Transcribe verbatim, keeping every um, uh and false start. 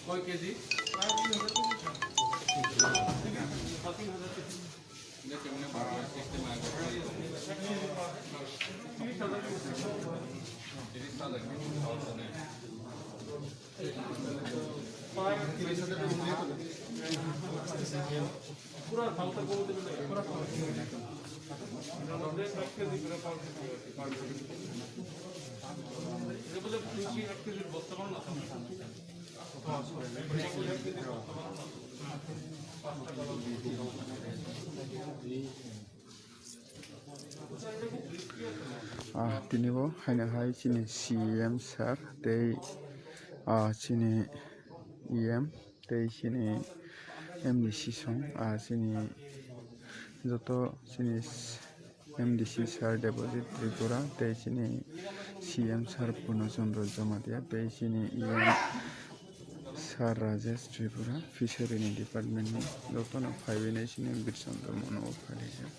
কয় KG? Ah, tini bo haino hai chini C M sir tei, ah, chini E M tei chini M D C song, ah, chini joto chini M D C sir Debojit Tripura tei chini C M sir Purno Chandra Jamatia tei chini E M sir Rajesh Tripura, fishery ni department ni jotono phaiwi nai chini Bir Chandra Mono o phailaijak.